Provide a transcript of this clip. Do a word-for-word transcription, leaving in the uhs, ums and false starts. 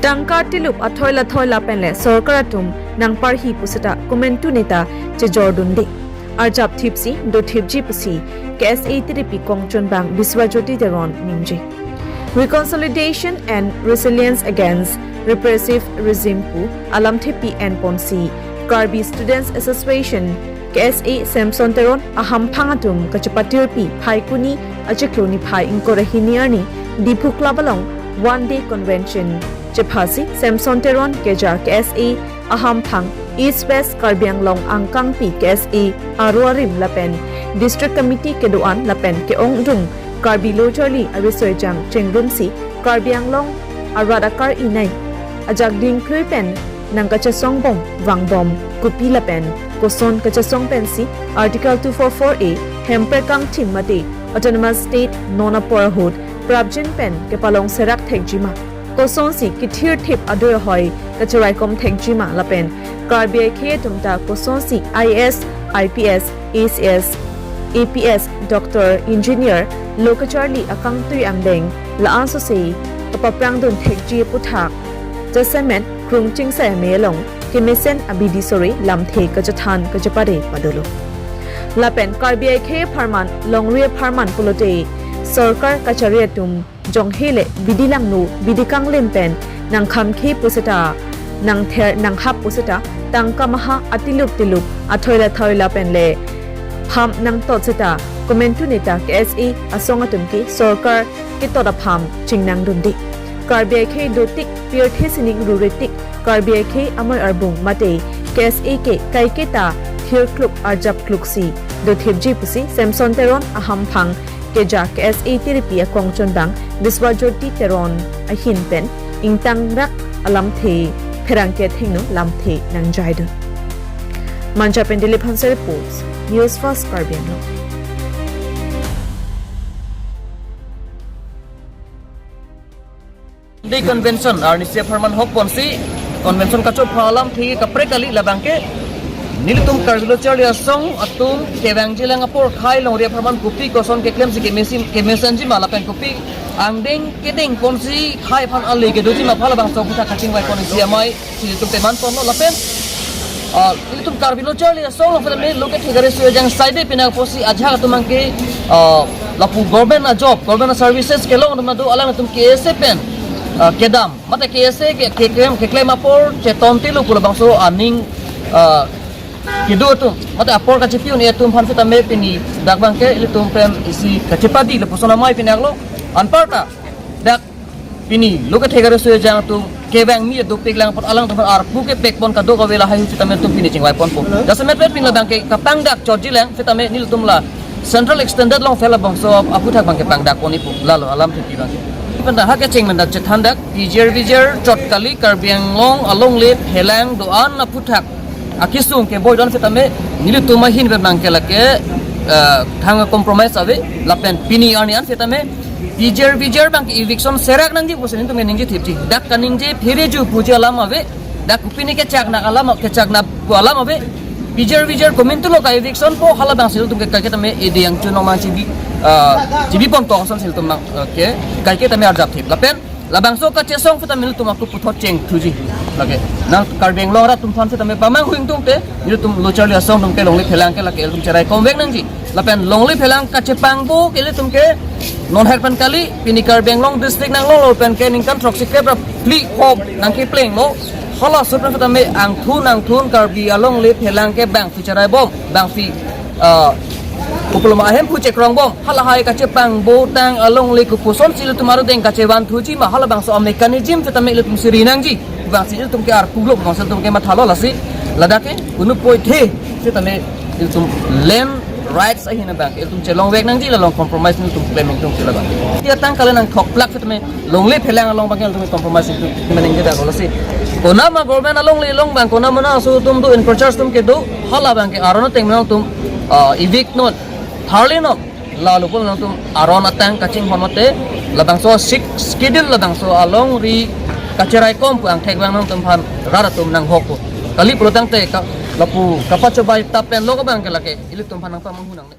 Tangka tilup athoi lathoi lapen le sorkar atum nangparhi pusita komantu neta chejordunde. Arjap thipsi dothipji pusi K S A tiripi kongchonbang Biswajyoti Teron ningje. Reconciliation and Resilience Against Repressive Regime pu alamthepi enponsi Karbi Students Association K S A Samson Teron ahamphang atum kachepatirpi Phaikuni achiklo niphai ingkoi ra hini arni Diphu Club along one day convention chephasi Samson Teron keja K S A ahamphang East West Karbi Anglong angkangpi K S A aro arim lapen District Committee kedo-an lapen ke-ongdung Karbi Lo Charli Arisojang chengrumsi Karbi Anglong arat akar inai ajak dingklui pen nangkachesongbom vangbom kopi lapen koson kachesong pensi Article two four four A Hemprek kangthim mate Autonomous State non apor ahut prapjin pen kepalong serak thekjima, kosonsi kithir thip adoi ahoi kacheraikom thekjima lapen Karbi akhei atum ta kosonsi I A S, I P S, A C S, A P S, doctor, engineer, lo kacharli akangtui angdeng la-an sose kapaprangdun thekji aputhak jasemet krung chingsai amei along kemesen abidi sore lamthe kachethan kachepare padolo. Lapen Karbi akhei apharman, longri apharman pulote sorkar kachari atum jonghe le bidi langno bidi kanglim pen nangkhamkhe pusita, nangther nanghap pusita tangka maha atilup tilup athoi lathoi lapen le ham nangtot sita komantu neta K S A asong atum ke sorkar ketot apham chingnangdunde. Karbi akhei dotik pirthe sining rure tik Karbi akhei amoi arbung mate K S A ke kaiketa thirkluk arjapkluksi dothipji pusi Samson Teron ahamphang keja K S A tiripi akongchonbang Biswajyoti Teron ahin pen ingtangrak alamthe pherangke athengno lamthe nangjaidun. Manja pen Dilip Hanse reports, News First Karbi Anglong. Day convention arnisi apharman hokponsi convention kachopha alamthe kaprek kali labangke nelitum Karbi Lo Charli Asong atum kevangjilang apor khei longri apharman kopi koson keklemsi kemesin kemesenjima lapen kopi angdeng kedengponsi khei aphan ale kedojima phala bangso aphuthak kachingvaiponsi amei si nelitum pemanponlo lapen, ah, nelitum Karbi Lo Charli Asong along pen me lo kethek ari sojang saide pina pusi ajahak atum abangke, ah, lapu government a-job, government a-services kelong atum do alangtum K S A pen, ah, kedam mate K S A ke keklem keklem apor cheton tilu pulo bangso aning, ah, kedo atum mate apor kachepi un-e atum aphan sitame pini dak abangke ilitum pen isi kachepadi lapuson amei pini aklo anparta dak pini lo kethek ari sojang atum kevang mi dopik lang apot alangtum arpu kepekpon kadokave lahai hu sitame atum pini chingvaiponpo. Jasemet pen pini labangke kapangdak chotjilang sitame nelitum la Central Extended Longphi labangso aphuthak abangke pangdakpon-ipo lalo alamthe abangke. Penta ha kecheng mendak chethandak P G R V G R chot kali Karbi Anglong alongle phelang do-an aphuthak akisung kevoidon sitame nelitum ahin pen abangke lake, eh, thang compromise ave lapen pini arni an sitame P G R V G R abangke eviction serak nangji pusi nelitum ningje thipji. Dak kaningje phere ju puji alam ave. Dak kopine kechakna alam kechakna pu alam ave. P G R V G R komantu lo ka-eviction po hala abangsi nelitum ke kaiketame ede yang chunong mang chibi, ah, chibiponpo asonsi nelitum mang, okay. Kaiketame arjap thip. Lapen labangso kachesong sitame nelitum ako puthot chengthuji. Okay. Nang Karbi Anglong arat atum aphan sitame pamanghu ingtungte nelitum Lo Charli Asong atum ke longri phelang ke lake ilitum cheraikomvek nangji. Lapen longri phelang kachepangbo ke ilitum ke non her pen kali pini Karbi Anglong district nanglonglo pen ke ningkan throksi krep ra phli hop nangkeplenglo. Hala asut pen sitame angthun angthun Karbi alongri phelang ke bangphi cheraibom, bangphi, ah, kopiloma ahemphu chekrongbom. Halahai kachepangbo tang alongle kopusonsi ilitum arudeng kachevanthuji ma hala bangso a-mechanism sitame ilitum siri nangji. Bangsi ilitum ke arpulo, bangsi ilitum ke mathalo lasi. Ladak ke unu poithe sitame ilitum land rights ahin abang ilitum chelongvek nangji la long compromise nelitum claiming tum sila bang. Dia tang kali nangthokplak sitame longri phelang along abang ilitum compromise ilitum meningje dak lasi. Konama government alongri along abang konama na aso atum do in charge atum kedo hala abangke aron ateng nangtum, ah, evict non, tharli non. Lalu pun nangtum aron ateng kachinghon mate labangso Sixth Schedule labangso alongri kacheraikom pu angthek abang nangtum aphan rat atum nanghokpo. Kali pulotangte ka lapu kapachobai tapen lo abangke lake ilitum aphan nangpamanghu nangne.